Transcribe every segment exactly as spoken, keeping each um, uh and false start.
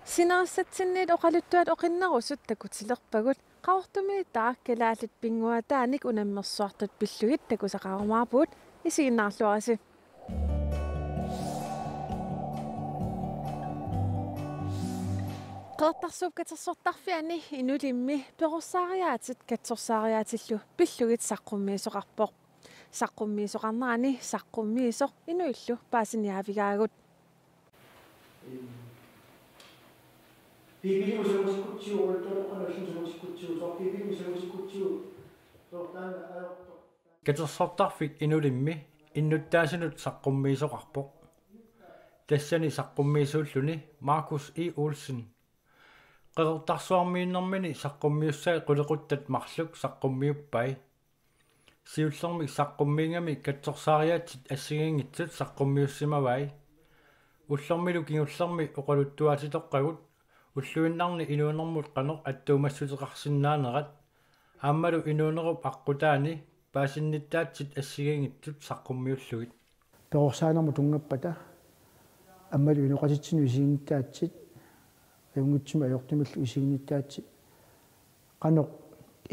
Sinerissatsinniit oqaluttuat oqinnerusut takutilerpagut, Qaqortumiittaaq kalaallit pinnguaataanik unammersuartut pillugit takusaqarumaarpugut, isiginnaarluarisi. Qeqertarsuup Katersortarfiani Inulimmi perorsaariaatsit katsorsaariaatsillu pillugit saqqummiisoqarpoq. Saqqummiisoqarnerani saqqummiisoq inuillu paasiniaavigaagut. Biibilimut sangutikkutsigu, oqaluttuatoqqanik sangutikkutsigu, soorlu Biibilimut sangutikkutsigu, soorlu taanna ajortoq. Katersortarfik Inulimmi innuttaasunut saqqummiisoqarpoq. Tassani saqqummiisuulluni Markus E. Olsen. Qeqertarsuarmiinnermini saqqummiussai qulequttat marluk saqqummiuppai. Siullermik saqqummiigamik katsorsaariaatsit assigiinngitsut saqqummiussimavai. Ullormilu kingullermi oqaluttuaatitoqqagut ulluinnarni inuunermut qanoq attuumassuteqarsinnaanerat aammalu inuunerup aqqutaani paasinnittaatsit assigiinngitsut saqqummiullugit. Perorsaanermut tunngappata aammalu inoqatitsinnut isiginnittaatsit, ajunngitsumik ajortumillu isiginnittaatsit, qanoq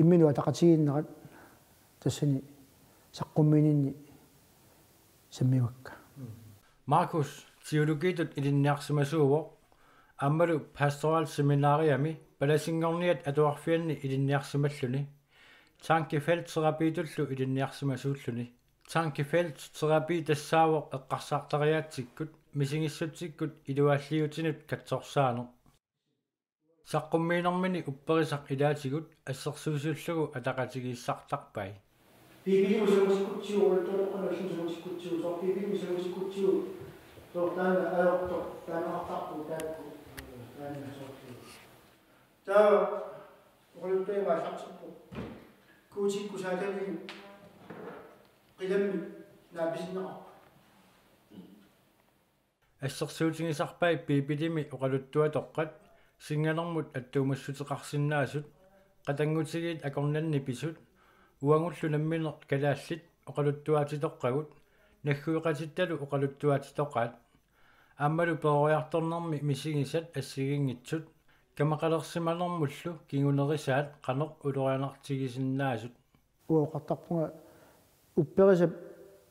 imminut ataqatigiinnerat tassani saqqummiininni sammivakka. Markus teologiitut ilinniarsimasuuvoq, aammalu pastoralseminariami palasinngorniat atuarfianni ilinniarsimalluni, tankefeltterapiitullu ilinniarsimasuulluni. Tankefeltterapi tassaavoq eqqarsartariaatsikkut misigissutsikkut iluaalliutinut katsorsaaneq. Saqqummiinermini upperisaq ilaatigut assersuisullugu ataqatigiissartarpai. Biibilimut sangutikkutsigu, oqaluttuatoqqanik sangutikkutsigu, soorlu Biibilimut sangutikkutsigu, soorlu taanna ajortoq, taamaattarpoq taakku, taanna soorlu. Taava oqaluttuaq ima aallartippoq: Guutikkut Saatanillu qilammik naapisinneqarput. Assersuutigisarpai Biibilimi oqaluttuatoqqat, sinnganermut attuumassuteqarsinnaasut, qatanngutigiit akornanni pisut, uagullu nammineq kalaallit oqaluttuaatitoqqagut, naggueqatittalu oqaluttuaatitoqaat, aammalu peroriartornermi misigisat assigiinngitsut, kamaqalersimanermullu kingunerisaat qanoq ulorianartigisinnaasut. Uanga oqartarpunga upperisap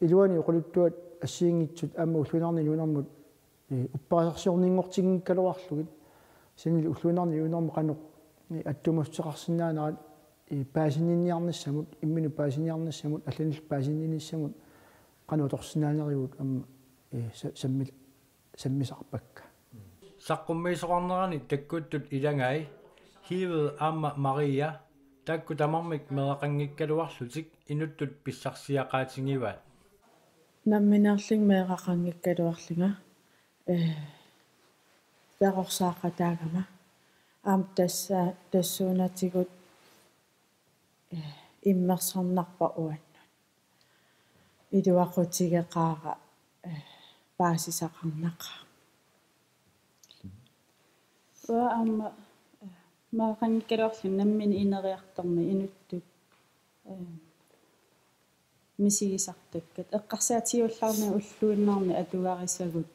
iluani oqaluttuat assigiinngitsut aamma ulluinnarni inuunermut, ee, upperisarsiorninngortinngikkaluarlugit. Kisiannili ulluinnarni inuunermut qanoq, ee, attuumassuteqarsinnaanerat, ee, paasinniarnissamut, imminut paasinniarnissamut, allanillu paasinniarnissamut qanoq atorsinnaanerigut aamma, ee, sa-, sammil-, sammisarpakka. Saqqummiisoqarnerani takkuttut ilagai, Hiive aamma Maria, taakku tamarmik meeraqanngikkaluarlutik inuttut pissarsiaqaatigivaat. Nammineerlunga meeraqanngikkaluarlunga, ee, perorsaaqataagama. Aamma tassa, tassuunatigut, ee, immersornarpoq uannut. Iluaqutigeqaara, ee, paasisaqarnaqaaq. Uanga aamma, ee, meeraqanngikkaluarlunga nammineq ineriartorneq inuttut, ee, misigisartakkat. Eqqarsaatigiullaarnagu ulluinnarni atugarisagut,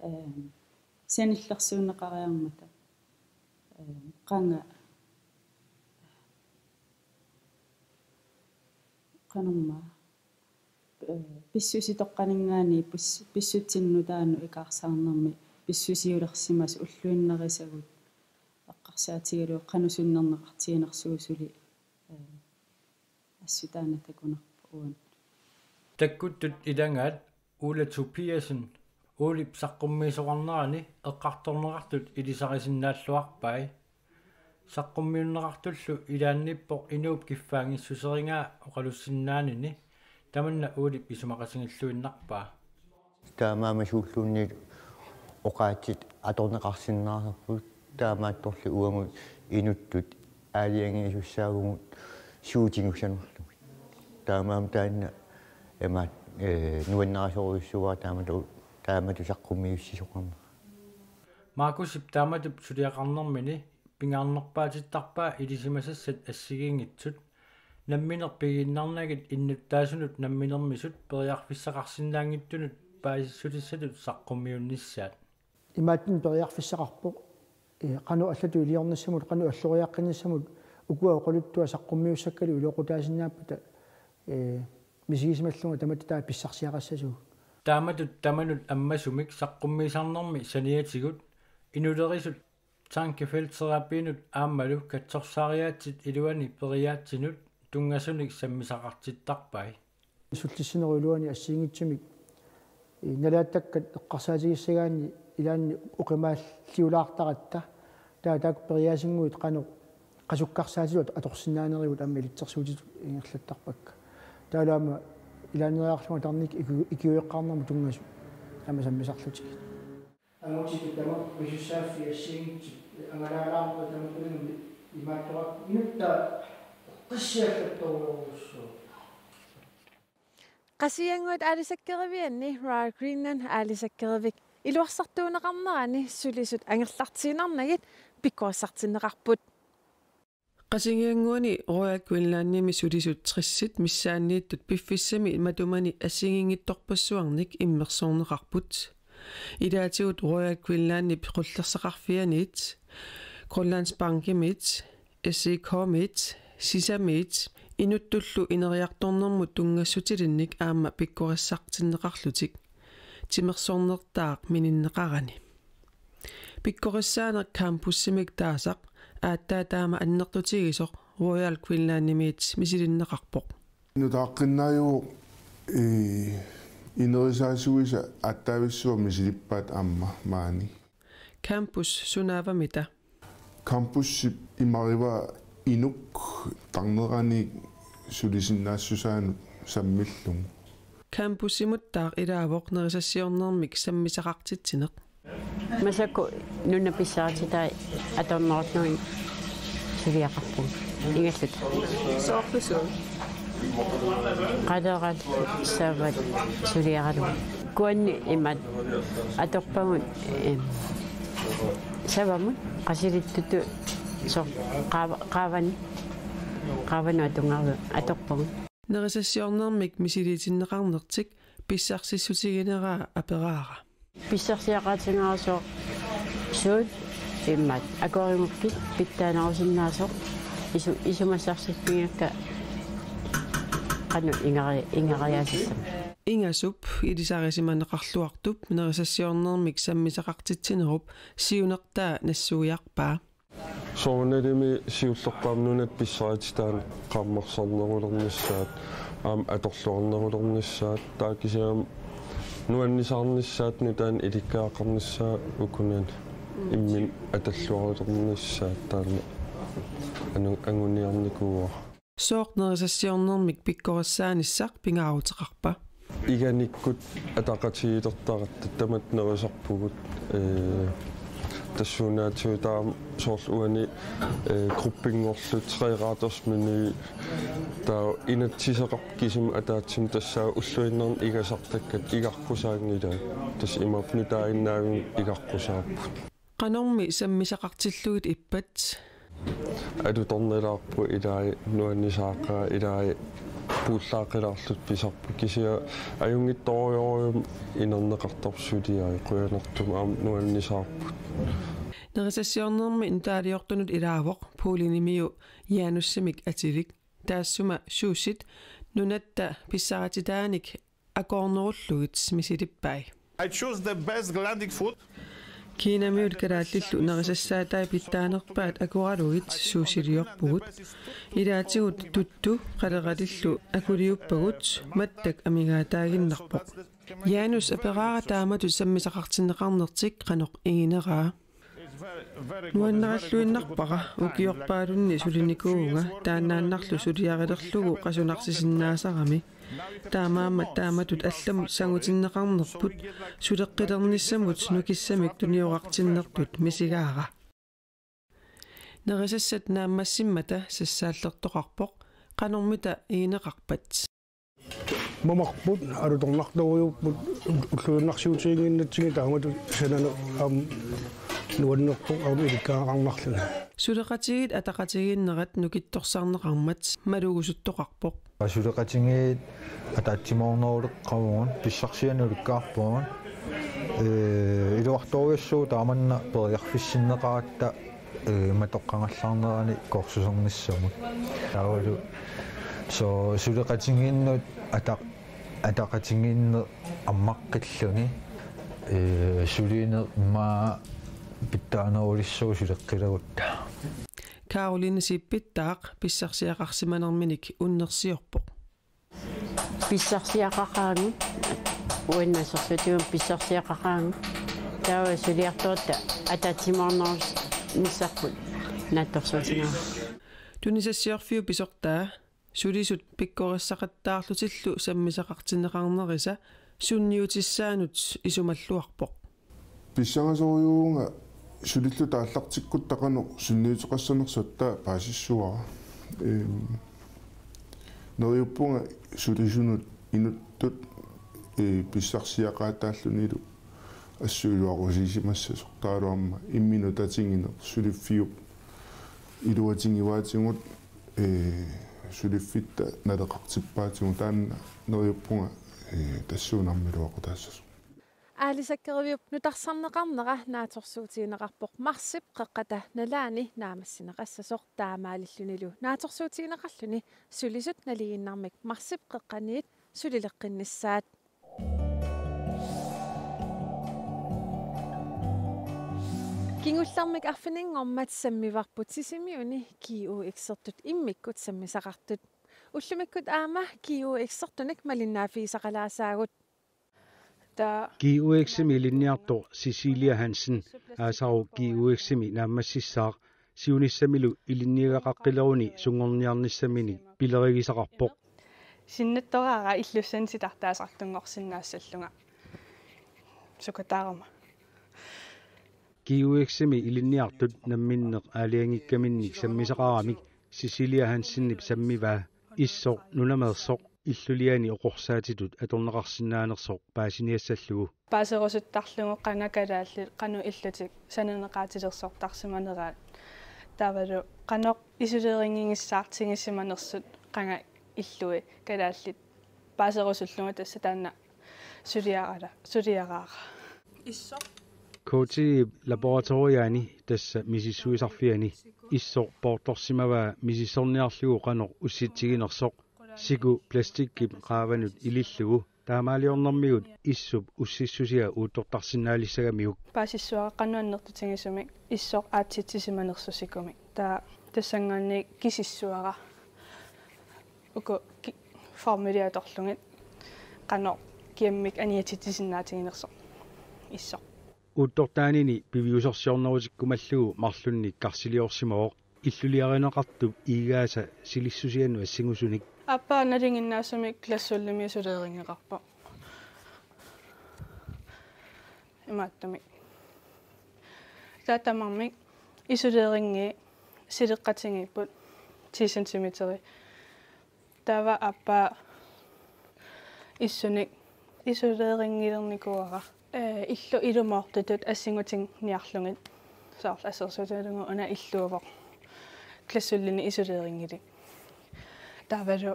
ee, sanillersuunneqariarmata, ee, qanga, qanormaa, ee, pissusitoqqaninngaanniit pis-, pissutsinnut taanut ikaarsaarnermi pissusiulersimasut ulluinnarisagut eqqarsaatigalugu qanoq sunnerneqartiginersugut suli, ee, assut taanna takunarpoq uannut. Takkuttut ilagaat Ole Tobiassen Olep saqqummiisoqarnerani eqqartorneqartut ilisarisinnaalluarpai. Saqqummiunneqartullu ilaanniippoq inuup kiffaanngissuserigaa oqalussinnaanini, tamanna Olep isumaqatigilluinnarpaa. Taamaammat suulluunniit oqaatsit atorneqarsinnaasarput, taamaattorli uagut inuttut aalajangiisussaavugut suut tigussanerlugit. Taamaammat taanna ima, ee, nuannarisorujussuuara taamatut, taamatut saqqummiussisoqarnera. Markusip taamatut suliaqarnermini pingaarnerpaatittarpaa ilisimasassat assigiinngitsut, nammineq pigiinnarnagit innuttaasunut namminermisut periarfissaqarsinnaanngitsunut paasissutissatut saqqummiunnissaat. Imaattunik periarfissaqarpoq, Ee, qanoq allatut iliornissamut, qanoq alloriaqqinnissamut ukua oqaluttuat saqqummiussakkalu iluaqutaasinnaappata, ee, misigisimallunga tamatta taava pissarsiaqassasugut. Taamatut tamanut ammasumik saqqummiisarnermi saniatigut inulerisut tankefeltterapiinut aammalu katsorsaariaatsit iluani periaatsinut tunngasunik sammisaqartittarpai. Sullissinerup iluani assigiinngitsumik, ee, nalaattakkat eqqarsaatigissagaanni ilaanni oqimaalliulaartaratta. Taava taakku periaasinnguit qanoq qasukkarsaatitut atorsinnaanerigut aamma ilitsersuutitut ingerlattarpakka. Taavalu aamma ilaanneeriarlunga tarnikkut iku-, ikiueqqaarnermut tunngasut aamma sammisarlutigit. Angutipit tamakku pisussaaffii assigiinngitsut angalaalaarnerit tamakkununnga imaattoqarput, inuttaa eqqissiallattorujussuuvoq. Qasigiannguit aalisakkerivianni Royal Greenland aalisakkerivik iluarsartuunneqarnerani sulisut angerlartiinnarnagit pikkorissartinneqarput. Qasigiannguani Royal Greenlandimi sulisut tressit missaanniittut piffissami matumani assigiinngitsorpassuarnik immersorneqarput. Ilaatigut Royal Greenlandip qullersaqarfianiit, Grønlandsbankimiit, S E K-miit, sisamiit, inuttullu ineriartornermut tunngassutilinnik aamma pikkorissartinneqarlutik timersornertaaq mininneqarani. Pikkorissaaneq campussimik taasaq aatsaat taama annertutigisoq Royal Greenlandimiit misilinneqarpoq. Nutaaqqinnajuvoq, ee, inerisaasuisa aatsaavissuaq misilippaat aamma maani. Campus sunaavamita? Campussip imarivaa inuk tarnerani sulisinnaassusaanut sammillugu. Campusimuttaaq ilaavoq nerisassiornermik sammisaqartitsineq. Massakkut nunap pissaatitai atornerullugu suliaqarpugut. Ingalluta. Soorlu suut? Qalerat savat suliaralugu. Kuanni imaat atorpagut, em, savamut qasilittutut soorlu qaava-, qaavani. Qaavanut atungaarput atorpagut. Nerisassiornermik misiliitinneqarnertik pissarsissutigineraa aperaara. Pissarsiaqaatigaasoq suut imaat akueriumakkit pitsaanerusinnaasoq isu-, isumassarsiffigigakka qanoq ingeri-, ingeriaasissammat. Ingasup ilisarisimaneqarluartup nerisassiornermik sammisaqartitsinerup siunertaa nassuiarpaa. Soorunalimi siullerpaamik nunat pissarititaanni qaammarsarnerulernissaat, aamma atorluarnerulernissaat, taava kisianni nuannisaarnissaat, nutaanik ilikkagaqarnissaat ukunani imminut atalluarulernissaat taanna anu-, anguniarnikuuara. Sooq nerisassiornermik pikkorissaanissaq pingaaruteqarpa? Iganikkut ataqatigiittortaratta tamatta nerisarpugut, ee, tassuunaatigut taama soorlu uani, ee, gruppinngorluta tre retters menu, taava inatsiseqarpoq kisimi ataatsimut, tassaavoq ulluinnarni igasartakkat igaqqusaanngilaat. Tassa imaappoq nutaaginnaavimmik igaqqusaapput. Qanormi sammisaqartillugit ippat? Alutornilaarpoq, ilai nuannisaaqaaq, ilai puullaaqqilaarluta pisarpoq. Kisianni ajunngitsorujussuarmik inerneqartarpoq suliai, qujanartumik aamma nuannisaarput. Nerisassiornermi nutaaliortunut ilaavoq Polenimiu Janussimik atilik. Taassuma sushit nunatta pissarititaanik akoornerullugit misilippai. I choose the best Greenlandic food. Kiinamiut kalaallillu nerisassaatai pitsaanerpaat akoralugit sushiliorpugut. Ilaatigut tuttu qaleralillu akuliuppagut, mattak amigaataaginnarpoq. Janus aperaara taamatut sammisaqartinneqarnertik qanoq igineraa. Nuannaralluinnarpara, ukiorpaalunni sulinikuuvunga, taannaannarlu suliarilerlugu qasunarsisinnaasarami. Taamaammat taamatut allamut sangutinneqarnerput suleqqilernissamut nukissamik tuniorartinnertut misigaara. Nerisassat naammassimmata sassaallertoqarpoq, qanormita igineqarpat? Mamarput, alutornartorujuupput, ulluinnarsiutiginnginnatsigit taamatut sananeq aamma nuannerpoq aamma ilikkagaqarnarluni. Suleqatigiit ataqatigiinnerat nukittorsarneqarmat malugusuttoqarpoq. Suleqatigiit ataatsimoorneruleqqavugut, pissarsianik ulikkaarpugut. Ee, Iluartorujussuuvoq taamanna periarfissinneqaratta, ee, matoqqagallarnerani kursusernissamut. Taavalu suu suleqatigiinnut ata-, ataqatigiinneq ammaqqilluni, ee, sulineq immaqa pitsaanerulissuuvoq suleqqilagutta. Karoline Zeeb Pittaaq pissarsiaqarsimanerminik unnersiorpoq. Pissarsiaqaqaagut, uannasersutima pissarsiaqaqaagut. Taava suliartorutta ataatsimoornerussanissarput naatsorsuutigaara. Tunisassiorfiup pisortaa sulisut pikkorissaqattaarlutillu sammisaqartinneqarnerisa sunniutissaanut isumalluarpoq. Pissangasorujussuuvunga sulilluta aallartikkutta qanoq sunniuteqassanersoq taava paasissuara. Ehm, neriuppunga sulisunut inuttut, ee, pissarsiaqaataallunilu assut iluaqusiisimassasoq taavalu aamma imminut tatigineq suliffiup iluatigivaatigut, ee, suliffitta naleqartippaatigut taanna neriuppunga, ee, tassuuna aamma iluaqutaassasoq. Aalisakkerivik nutarsarneqarnera naatsorsuutigineqarpoq marsip qeqqata nalaani naammassineqassasoq taamaalillunilu naatsorsuutigineqarluni sulisut nalinginnarmik marsip qeqqaniit sulileqqinnissaat. Kingullermik arfininngormat sammivarput Sisimiuni G U X-ertut immikkut sammisaqartut. Ullumikkut aamma G U X-ertunik malinnaaffigisaqalaassaagut. Taa G U X-imi ilinniartoq Cecilia Hansen aasaru G U X-imi naammassissaaq siunissamilu ilinniagaqaqqileruni sunngorniarnissaminik pilerigisaqarpoq. Sinnattoraara illussani titartaasartunngorsinnaassallunga. Sukataarama. G U X-imi ilinniartut namminneq aalajangiikkaminnik sammisaqaramik Cecilia Hansenip sammivaa issoq nunameersoq illuliani oqorsaatitut atorneqarsinnaanersoq paasiniassallugu. Paaserusuttarlugu qanga kalaallit qanoq illutik sananeqaatilersortarsimaneraat. Taavalu qanoq isoleringigissaartigisimanersut qanga illui kalaallit paaserusullugu tassa taanna suliarala-, suliaraara. Issoq. K T-ip laboratoriaani tassa misissuisarfiani issoq poortorsimavaa misissorniarlugu qanoq ussitsiginersoq. Siku plastikkip qaavanut ilillugu taamaaliornermigut issup ussissusia uuttortarsinnaalissagamiuk. Paasissuara qanoq annertutigisumik issoq aatsitsisimanersoq sikumik. Taava tassanngaanniit kisissuara uku ki-, formili atorlugit qanoq kiammik aniatitsisinnaatiginersoq issoq. Uuttortaanini piviusorsiornerutikkumallugu marlunnik karsiliorsimavoq illuliarineqartup iigaasa silissusianut assigusunik. Aappaa nalinginnaasumik glassullimi isoleringeqarpoq. Imaattumik. Taava tamarmik isoleringi sileqqatigiipput ti centimeteri. Taava aappaa issunik isoleringilernikuuara. Ee, illu ilumoortutut assingutinniarlugit. Soorlu assersuutigalugu una illuuvoq. Glassullini isoleringilik. Taavalu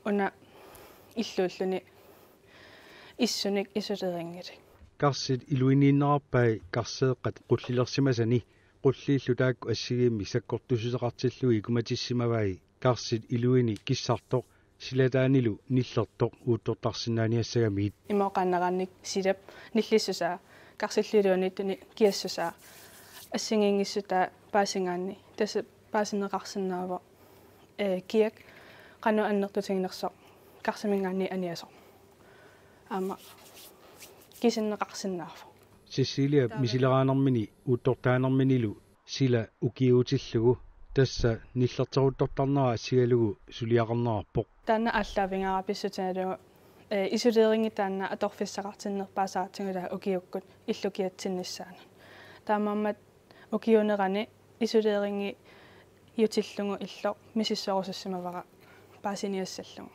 una illuulluni issunik isoleringilik. Karsit iluiniinnerarpai karseeqqat qullilersimasani qulliillu taakku assigiimmik sakkortussuseqartillugit ikumatissimavai karsit iluini kissartoq silataanilu nillertoq uuttortarsinnaaniassagamigit. Imooqaannaraannik silap nillissusaa karsillu iluaniittuni kiassusaa assigiinngissutaat paasigaanni tassa paasineqarsinnaavoq, ee, kiak qanoq annertutiginersoq karsiminngaanniit aniasoq. Aamma kisinneqarsinnaavoq. Ceciliap misileraanermini uuttortaanerminilu sila ukiuutillugu tassa nillerteruttortarnera assigalugu suliaqarnerarpoq. Taanna aallaavigaara pissutigalugu, ee, isoleringi taanna atorfissaqartinnerpaasaratsigu ilaa ukiukkut illu kiatsinnissaanut. Taamaammat ukiuunerani isoleringiutillugu illoq misissorusussimavara paasiniassallugu.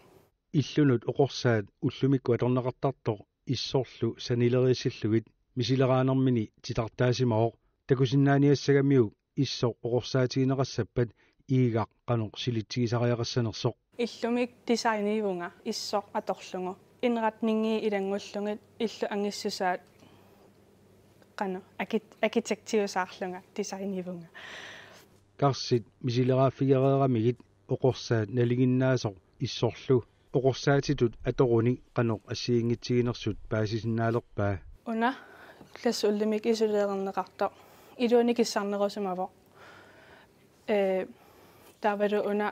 Illunut oqorsaat ullumikkut atorneqartartoq issorlu sanileriissillugit misileraanermini titartaasimavoq takusinnaaniassagamiuk issoq oqorsaatigineqassappat iigaq qanoq silitsigisariaqassanersoq. Illumik designivunga issoq atorlugu. Indretningii ilanngullugit illu angissusaat Qanoq akit-, arkitektiusaarlunga designivunga. Karsit misileraaffigereeramigit oqorsaat nalinginnaasoq issorlu oqorsaatitut atoruni qanoq assigiinngitsiginersut paasisinnaalerpaa. Una klassi ullumikkut isoleerneqartoq iluani kissarnerusimavoq. Ee, taavalu una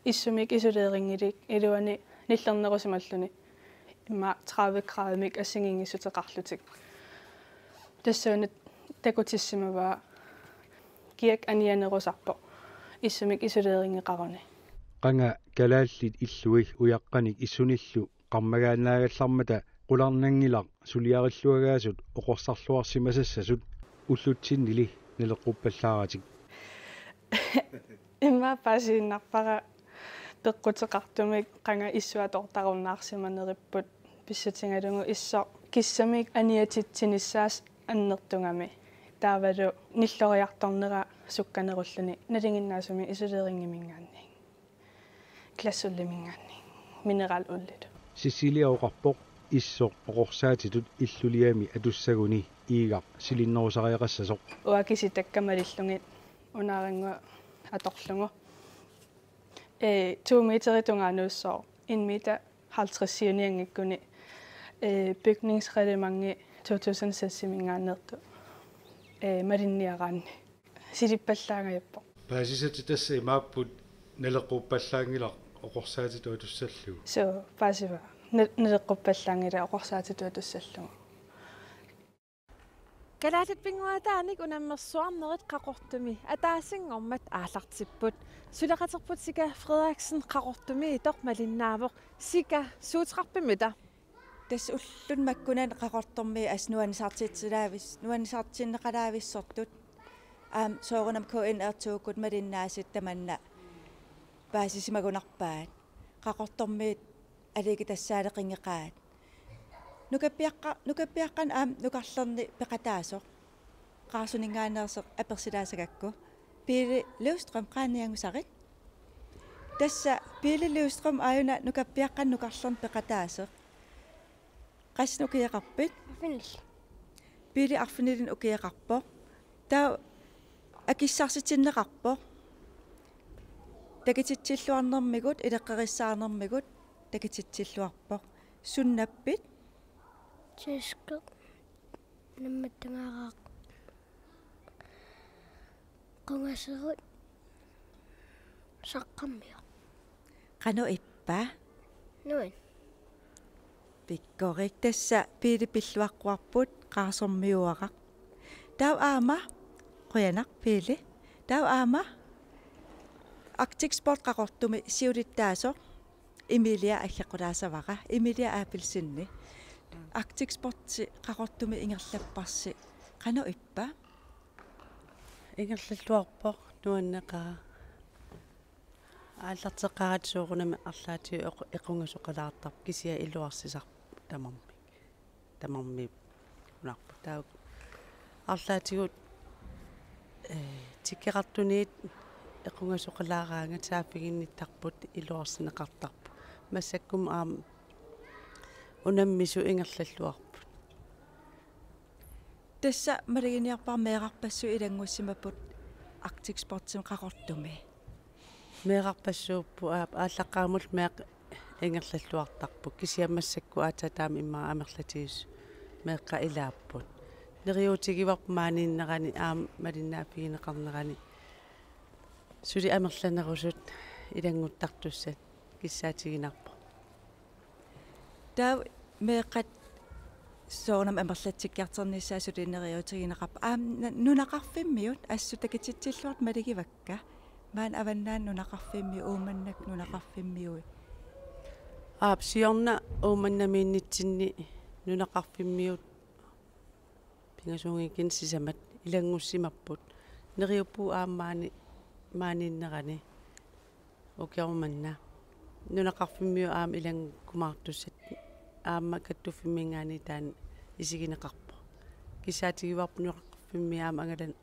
issumikkut isoleerinngilik iluani nillernerusimalluni immaqa tredive gradimik assigiinngissuteqarlutik. Tassuuna takutissimavaa kiak anianerusarpoq issumikkut isoleerinngeqaruni. Qanga kalaallit illui ujaqqanik issunillu qarmagaannaagallarmata qularnanngilaq suliarilluagaasut oqorsarluarsimasassasut, ullutsinnili naleqquppallaaratik. Immaqa paasiinnarpara peqquteqartumik qanga issut atortarunnaarsimaneripput, pissutigalugu issoq kissamik aniatitsinissaas annertugami. Taavalu nilloriartornera sukkanerulluni nalinginnaasumik isoleerinngiminngaanniit. Klassi ulluminngaanniit. Mineral ullilu. Cecilia oqarpoq issoq oqorsaatitut illuliami atussaguni iigaq silinnerusariaqassasoq. Uanga kisitakka malillugit unaarannguaq atorlugu. Ee, to meterit tungaanut, så en meter halvtreds siunianngikkuni, ee, bygningsreglementi to tusind seksiminngaanneersoq, ee, malinniaraanni. Silippallaangajappoq. Paasisatit tassa imaapput naleqquppallaanngilaq oqorsaatitut atussallugu. Suu, paasiva. Na-, naleqquppallaanngilaq oqorsaatitut atussallugu. Kalaallit pinnguaataanik unammersuarnerit Qaqortumi ataasinngormat aallartipput. Suleqaterput Sika Frederiksen Qaqortumiittoq malinnaavoq. Sika, suuteqarpimmita? Tassa ulluni makkunani Qaqortormiit assut nuannisartitsilaavis-, nuannisartinneqalaavissortut. Aamma soorunami K N R to-kkut malinnaasut tamanna paasisimagunarpaat. Qaqortormiit aliikkutassaaleqinngeqaat. Nukappiaqqa-, nukappiaqqanik aamma nukarlerni peqataasoq. Qaarsuninngaanneersoq apersilaassagakku. Pele Løvstrøm, qaaniagusarit. Tassa Pele Løvstrøm aajuna nukappiaqqanik nukarlerni peqataasoq. Qassinik ukioqarpit? Arfinillit. Pele arfinilinnut ukioqarpoq. Taava akissarsitinneqarpoq. Takutitsilluarnermigut, ileqqorissaarnermigut takutitsilluarpoq. Sunnappit? Tæske. Nammattangaaraq. Qungaserut. Saqqarmiu. Qanoq ippa? Nuann. Pikkorik, tassa Pele pilluaqquarput, qaarsormiuaraq. Taava aamma, qujanaq Pele. Taava aamma Arctic Sport Qaqortumi siulittaasoq Emilia aggeqqulaassavara, Emilia Abelsen. Arctic Sport Qaqortumi ingerlapparsi, qanoq ippa? Ingerlalluarpoq, nuanneqaaq. Aallarteqqaaratta soorunami arlaatigut equ-, equngasoqalaartarpoq, kisianni iluarsisarpoq tamarmik. Tamarmik unarpoq taakku. Arlaatigut, ee, tikkeqartuniit equngasoqalaaraangat saaffiginnittarput, iluarsineqartarpoq. Massakkut aamma unammisut ingerlalluarput. Tassa maluginiarpara meerarpassuit ilanngussimapput Arctic Sportsimi Qaqortumi. Meerarpassuupput, aap, aallaqqaammullu meeqqat ingerlalluartarput. Kisianni massakkut aatsaat taama immaqa amerlatigisut meeqqat ilaapput. Neriuutigivarput maaniinnerani aamma malinnaaffigineqarnerani suli amerlanerusut ilannguttartussat kissaatiginarpoq. Taava meeqqat soorunami amerlatsikkiartornissaat suli neriuutigineqarput. Aamma na-, nunaqarfimmiut assut takutitsilluartut malugivakka. Maani Avannaani nunaqarfimmiut, Uummannaq nunaqarfimmiui. Aap, siorna Uummannamiinnitsinni nunaqarfimmiut pingasuunngikkunik sisamat ilanngussimapput. Neriuppugut aamma maani, maaniinnerani ukioq manna. Nunaqarfimmiut aamma ilanngumaartussat aamma kattuffimminngaanniit taanna isigineqarpoq. Kissaatigivarput nunaqarfimmiit aamma angalan-,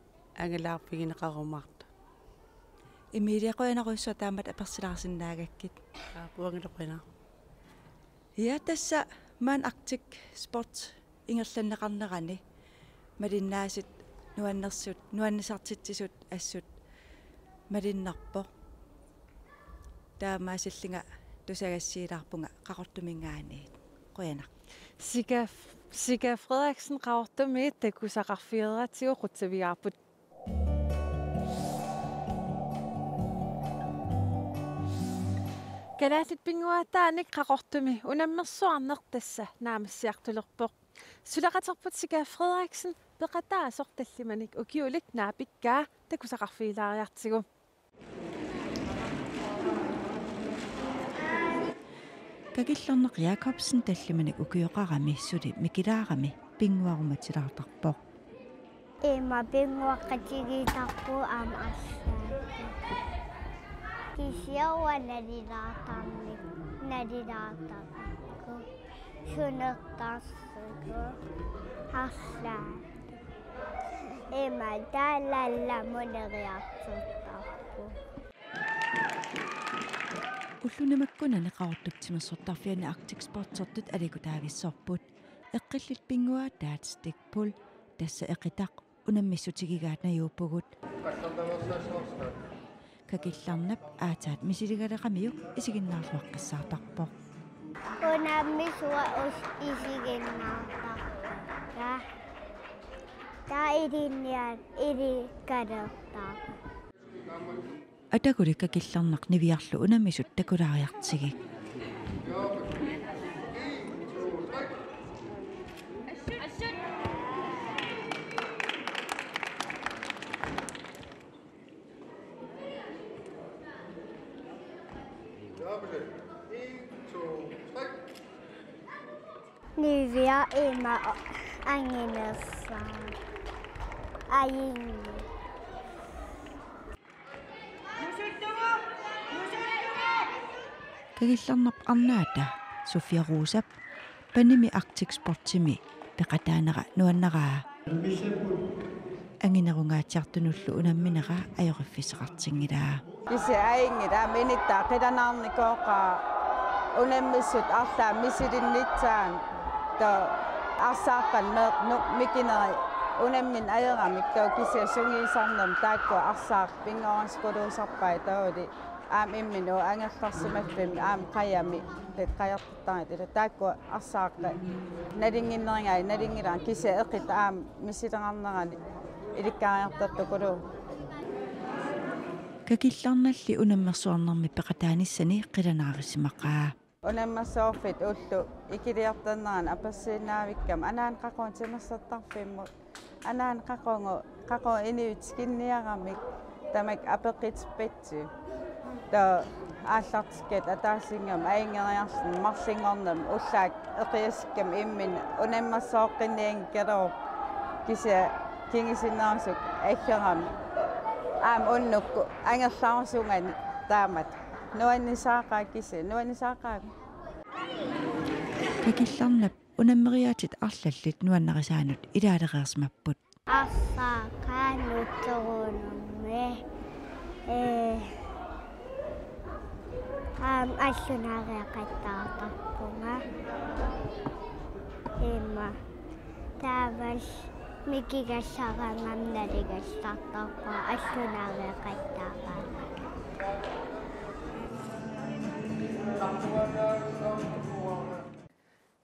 angalaarfigineqarumaartut. Emilia, qujanarujussuaq taamatut apersilaarsinnaagakkit. Aap, uangalu qujanaq. Ja, tassa maani Arctic Sport ingerlanneqarnerani malinnaasut nuannersut, nuannisartitsisut assut malinnerpoq. Taamaasillunga tusagassiilaarpunga Qaqortuminngaanniit. Qujanaq. Sika, Sika Frederiksen, Qaqortumiit takusaqarfigereeratsigu qutsavigaarput. Kalaallit pinnguaataanik Qaqortumi unammersuarneq tassa naammassiartulerpoq. Suleqaterput Sika Frederiksen peqataasoq tallimanik ukiulik naapikkaa takusaqarfigilaariartigu. Kakillarnaq Jakobsen tallimanik ukioqarami suli mikilaarami pinnguarumatilaartarpoq. Ima pinnguaqatigiittarpugut aamma arlaat. Kisianni uanga nalilaartarnikut, nalilaartarnikut. Sunertarsugut arlaat. Ima taalallamuneriartortarpugut. Ulluni makkunani Qaqortup timersortarfiani Arctic Sportsertut alikutaavissorput. Eqqillit pinnguaataat Stikpul, tassa eqitaq, unammissutigigaat najuuppugut. Kakillarnap aatsaat misiligaleqamiuk isiginnaarluaqqissaartarpoq. Unammisuat us-, isiginnaartarpakka. Taava ilinniaat ilikkalertarput. Ataguli Kakillarnaq niviarlu unammisut takulaariartigik. Niviaq ima anginersaat. Ajunngilaq. Kakillarnap arnaata Sofia Rosap panimi Arctic Sportsimi peqataanera nuannaraa. Anginerungaatsiartunullu unamminera ajoqiffissaqartinngilaa. Kisianni ajunngilaq, aamma inuttaa qilanaarnikooqaaq unammissut arlaat misilinnitsaat, taava arsaaqqat meeqqat mikinerit unammineq ajoramik, taava kisianni sungiusarnermi taakku arsaat pinngorasukuluusarpai, taavalu aamma imminut angerlarsimaffimmi aamma qajami, tet qajartartarit ila taakku arsaaqqat nalunnginnerigai nalunngilaat, kisianni eqitaq aamma misileqarnerani ilikkaariartartukuluuvoq. Kakillarnalli unammersuarnermi peqataanissani qilanaarisimaqaa. Unammersuarfik ulloq ikiliartornerani apersiinnaavikkami anaana qaqugu timersortarfimmut. Anaana qaqugu, qaqugu inuit tikinniaramik tamakku apeqqutippatsigu. Taava aallartikkatta ataasiinngam ajunngeriarluni marlunngornermi ullaaq eqiasukkami imminut unammersuoqqinnianngikkaluarpoq, kisianni kingusinnerusukkut aggerami. Aamma unnukkut angerlarusugami taamatut. Nuannisaaqaaq kisianni, nuannisaaqaagut. Kakillarnap unammeriaatsit arlallit nuannarisaannut ilaalereersimapput. Arsaaqqat nutserunnermi, ee, aamma allunaariaqattaartarpunga. Ima. Taavalu mikigassaraangama nalugassartarpunga allunaariaqattaaraangama.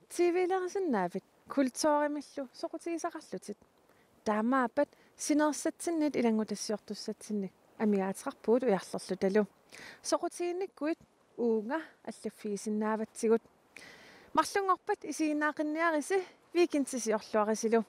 T V-lerisinnaavit kulturimillu soqutigisaqarlutit. Taamaappat sinerissatsinnik ilanngutassiortussatsinnik amigaateqarpugut ujarlerlutalu. Soqutiginnikkuit uunga allaffigisinnaavatsigut. Marlunngorpat isiginnaaqinniarisi, weekendisiorluarisilu.